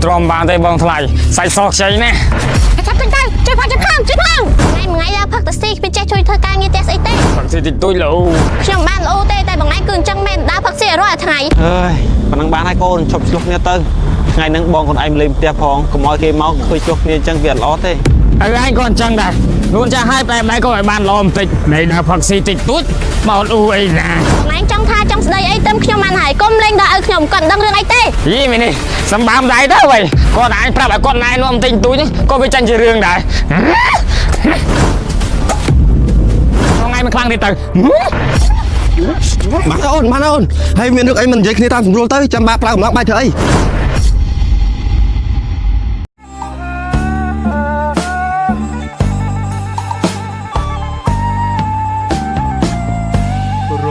ទ្រាំបានទេបងថ្លៃសាច់សខ្ចីណាស់ ឆាប់ចេញទៅជួយផងជួយផងជួយផង ថ្ងៃមួយថ្ងៃដើរផឹកតាស៊ីគ្មានចេះជួយធ្វើការងារផ្ទះស្អីទេ ផឹកស៊ីតិចតួចលោ ខ្ញុំបានល្អទេតែបងឯងគឺអញ្ចឹងមែនដើរផឹកស៊ីឲ្យរាល់ថ្ងៃ អើយប៉ុណ្ណឹងបានហើយកូនឈប់ឆ្លោះគ្នាទៅថ្ងៃហ្នឹងបងខ្លួនឯងលេងផ្ទះផងកុំឲ្យគេមកឃើញឆ្លោះគ្នាអញ្ចឹងវាអត់ល្អទេ ឪឯងក៏អញ្ចឹងដែរនួនចាស់ឲ្យប្រែម្ដាយក៏ឲ្យបានល្អបន្តិចនៃដើរផឹកស៊ីតិចតួចមកអ៊ូអីណា បងឯងចង់ថាចង់ស្ដីអីទៅខ្ញុំបានហើយកុំលេងដល់ឪខ្ញុំគាត់មិនដឹងរឿងអីទេ យីមីនេះសម្បើមដៃទៅវិញគាត់ឯងប្រាប់ឲ្យគាត់ណែនាំបន្តិចតួចក៏វាចាញ់ជារឿងដែរថ្ងៃមិនខ្លាំងទេទៅ បានអូនបានអូនហើយមានរឿងអីមិននិយាយគ្នាតាមស្រួលទៅចាំបាក់ប្រើកម្លាំងបាយធ្វើអី រ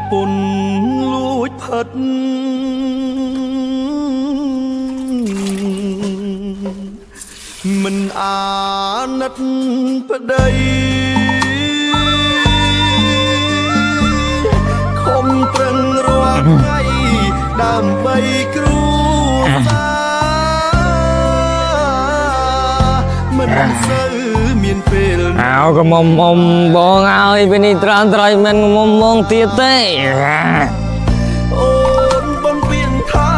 ពុនលួចផិតមិនអាណិតប្តីខំប្រឹងរាល់ថ្ងៃដើម្បីគ្រួសារមិនសូវមានពេល អោកមុំអ៊ំបងឲ្យពេលនេះត្រង់ត្រៃមិនមុំបងទៀតទេ អូនបំពេញថា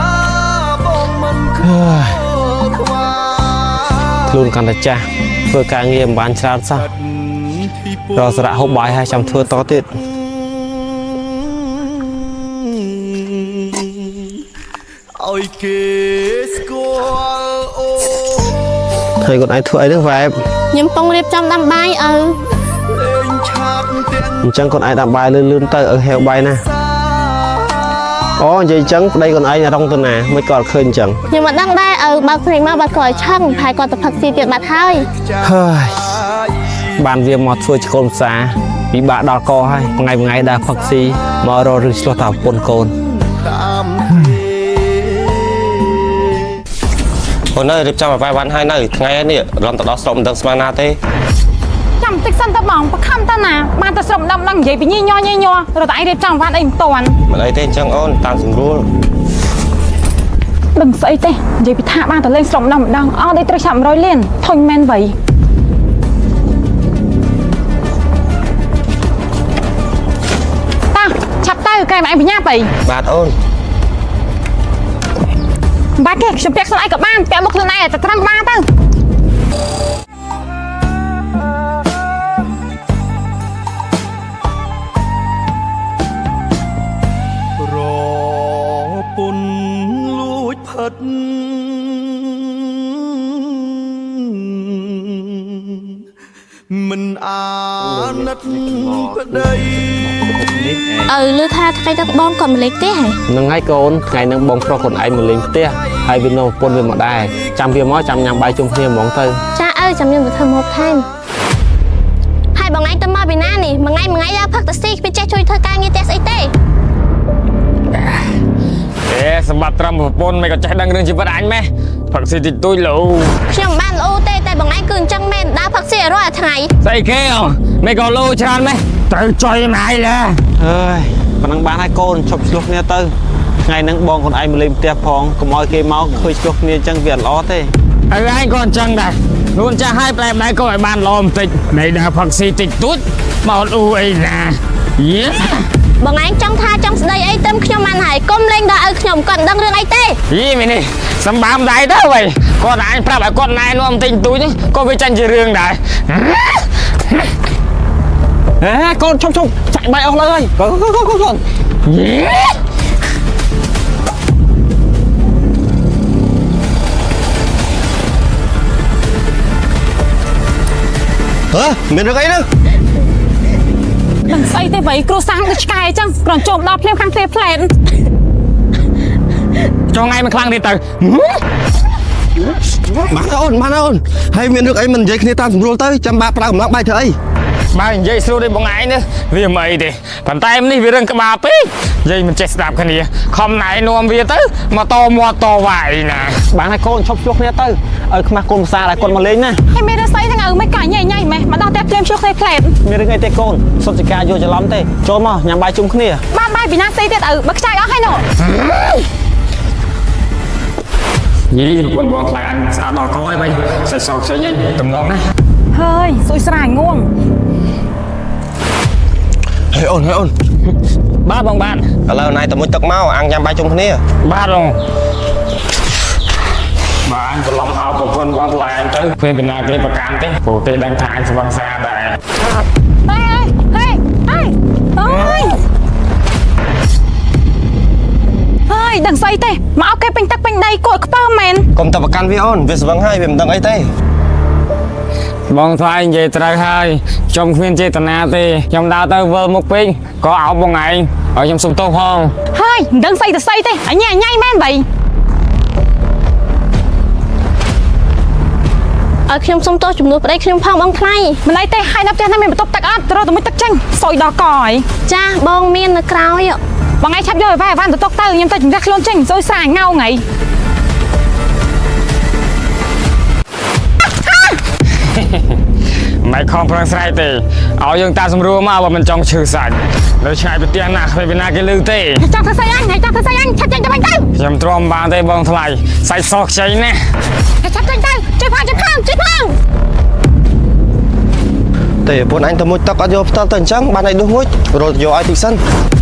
បងមិនខកខ្វល់ ខ្លួនកាន់តែចាស់ធ្វើការងារមិនបានច្រើនសោះរកសារៈហូបបាយហើយចាំធ្វើតទៀត ឲ្យគេស្គាល់អូន ហើយគាត់ឯងធ្វើអីហ្នឹងវ៉ែប ខ្ញុំពងរៀបចំដាំបាយឪ លេងឆាកទាំង អញ្ចឹងគាត់ឯងដាំបាយលឿនលឿនទៅឲ្យហេវបាយណា សា អូនិយាយអញ្ចឹងប្តីគាត់ឯងរងទៅណាមិនក៏អត់ឃើញអញ្ចឹង ខ្ញុំមិនដឹងដែរឪបើកភ្នែកមកបាត់ក៏ឲ្យឆឹងប្រហែលគាត់ទៅផឹកស៊ីទៀតបាត់ហើយ ហើយបានវាមកធ្វើជាកូនផ្សារពិបាកដល់កហើយថ្ងៃមួយថ្ងៃដើរផឹកស៊ីមករករឿងឆ្លោះតាប្រពន្ធកូន តាមគេ អូនអើយរៀបចំឲ្យបាយបានហើយនៅថ្ងៃនេះរំទៅដល់ស្រុកមិនដឹងស្មានណាទេ ចាំតិចសិនទៅបងបខំតើណាបានតែស្រុកម្ដងម្ដងនិយាយពីញីញ័រញីញ័ររត់តែឯងរៀបចំវ៉ាន់អីមិនតាន់ មិនអីទេអញ្ចឹងអូនតាមស្រួល ដឹងស្អីទេនិយាយពីថាបានតែលេងស្រុកម្ដងម្ដងអស់ដូចត្រូវឆាប់100លានធុញមែនវៃតាឆាប់ទៅកែមកឯងបញ្ញាប់អី បាទអូន មិនបាច់ទេខ្ញុំពាក់ខ្លួនឯងក៏បានពាក់មកខ្លួនឯងតែត្រឹមបានទៅ រពុនលួចផិតមិនអាណិតប្តី ឪឮថាថ្ងៃទឹកបងគាត់មកលេងផ្ទះហ៎ ហ្នឹងហើយកូនថ្ងៃហ្នឹងបងប្រុសខ្លួនឯងមកលេងផ្ទះហើយវានៅប្រពន្ធវាមកដែរចាំវាមកចាំញ៉ាំបាយជុំគ្នាហ្មងទៅ ចាឪចាំខ្ញុំទៅធ្វើម្ហូបថែមហើយបងឯងទៅមកពីណានេះមួយថ្ងៃមួយថ្ងៃដើរផឹកតាស៊ីគ្មានចេះជួយធ្វើការងារផ្ទះស្អីទេ អេសម្បត្តិត្រឹមប្រពន្ធមិនក៏ចេះដឹងរឿងជីវិតអញម៉េះផឹកស៊ីតិចតួចលោ ខ្ញុំមិនបានល្អទេតែបងឯងគឺអញ្ចឹងមែនដើរផឹកស៊ីឲ្យរាល់ថ្ងៃ ស្អីគេអូមិនក៏លោច្រើនម៉េះត្រូវចុយម៉ៃឡា អើយប៉ុណ្ណឹងបានហើយកូនឈប់ឆ្លោះគ្នាទៅថ្ងៃហ្នឹងបងខ្លួនឯងមកលេងផ្ទះផងកុំឲ្យគេមកឃើញឆ្លោះគ្នាអញ្ចឹងវាអត់ល្អទេ ឪឯងក៏អញ្ចឹងដែរនួនចាស់ឲ្យប្រែម្ដាយក៏ឲ្យបានល្អបន្តិចនៃដើរផឹកស៊ីតិចតួចមកអ៊ូអីណាយេ បងឯងចង់ថាចង់ស្ដីអីទៅខ្ញុំបានហើយកុំលេងដល់ឪខ្ញុំគាត់មិនដឹងរឿងអីទេ យីមីនេះសម្បើមដៃទៅវិញគាត់ឯងប្រាប់ឲ្យគាត់ណែនាំបន្តិចតួចក៏វាចាញ់ជារឿងដែរ ហេកូនឈប់ឈប់ចាក់បាយអស់លើហើយកូនកូនកូនកូន យេ ហ៎មានរឿងអីហ្នឹង ដឹងស្អីទេវៃគ្រួសារដូចឆ្កែអញ្ចឹងគ្រាន់ចូលមកដល់ភ្លាមខាងទេផ្លែត ចងថ្ងៃមិនខ្លាំងទេទៅ បានអូនបានអូនហើយមានរឿងអីមិននិយាយគ្នាតាមស្រួលទៅចាំបាក់ប្រើកម្លាំងបាយធ្វើអី បើនិយាយស្រួលដូចបងឯងនេះវាមិនអីទេប៉ុន្តែនេះវារឿងក្បាលពេកនិយាយមិនចេះស្ដាប់គ្នាខំណែនាំវាទៅមកតមាត់តវាយណា បានហើយកូនឈប់ឆ្លោះគ្នាទៅឲ្យខ្មាស់កូនផ្សារឲ្យគាត់មកលេងណា ហើយមានរឿងស្អីហ្នឹងឪមិនកាញ៉ៃញ៉ៃម៉េះមកដល់តែភ្លាមជួគ្នាផ្លែត មានរឿងអីទេកូនសុទ្ធជាការយល់ច្រឡំទេចូលមកញ៉ាំបាយជុំគ្នា បានបាយពីណាស្អីទៀតឪបើខ្ចាយអស់ហើយនោះ យីប្រពន្ធបងថ្លៃអញស្អាតដល់កហើយបីសាច់សខ្ចីហ្នឹងតំណងណាស់ ហើយសួយស្រាងួង ហេអូនហេអូន បាទបងបាទ ឥឡូវណៃទៅមួយទឹកមកអាំងញ៉ាំបាយជុំគ្នា បាទបងបាទអញច្រឡំអោប្រពន្ធបងថ្លៃអញទៅគ្មានពីណាគេប្រកាន់ទេព្រោះគេដឹងថាអញស្វឹងសាដែរ ហេហេហេអើយហើយដឹងស្អីទេមកអោបគេពេញទឹកពេញដីគួរខ្ពើមមែនក ុំតែប្រកាន់វាអូនវាស្វឹងហើយវាមិនដឹងអីទេ បងថ្លៃនិយាយត្រូវហើយខ្ញុំគ្មានចេតនាទេខ្ញុំដើរទៅវិលមុខពេកក៏អោបបងឯងឲ្យខ្ញុំសុំទោសផង ហើយមិនដឹងស្អីទៅស្អីទេអញញ៉ៃញ៉ៃមែនបី ឲ្យខ្ញុំសុំទោសជំនួសប្តីខ្ញុំផងបងថ្លៃ មិនអីទេហើយនៅផ្ទះហ្នឹងមានបន្ទប់ទឹកអត់ទៅរកទៅមួយទឹកចេញសុយដល់កហើយ ចាបងមាននៅក្រោយ បងឯងឆាប់យកឲ្យវ៉ែវ៉ាន់ទៅទុកទៅខ្ញុំទៅជំរះខ្លួនចេញសុយស្រាងៅថ្ងៃ មិនខំប្រឹងស្រែកទេឲ្យយើងតាមសម្រួលមកបើមិនចង់ឈឺសាច់នៅឆ្ងាយពីផ្ទះណាស់គ្មានពីណាគេលឺទេ ចង់ធ្វើស្អីអញហើយចង់ធ្វើស្អីអញឆាប់ចេញទៅវិញទៅ ខ្ញុំទ្រាំបានទេបងថ្លៃសាច់សខ្ចីណាស់ ឆាប់ចេញទៅជួយផងជួយផងជួយផង ទេប្រពន្ធអញទៅមួយទឹកអត់យកផ្ទាល់ទៅអញ្ចឹងបានឲ្យដួសមួយរត់យកឲ្យតិចសិន។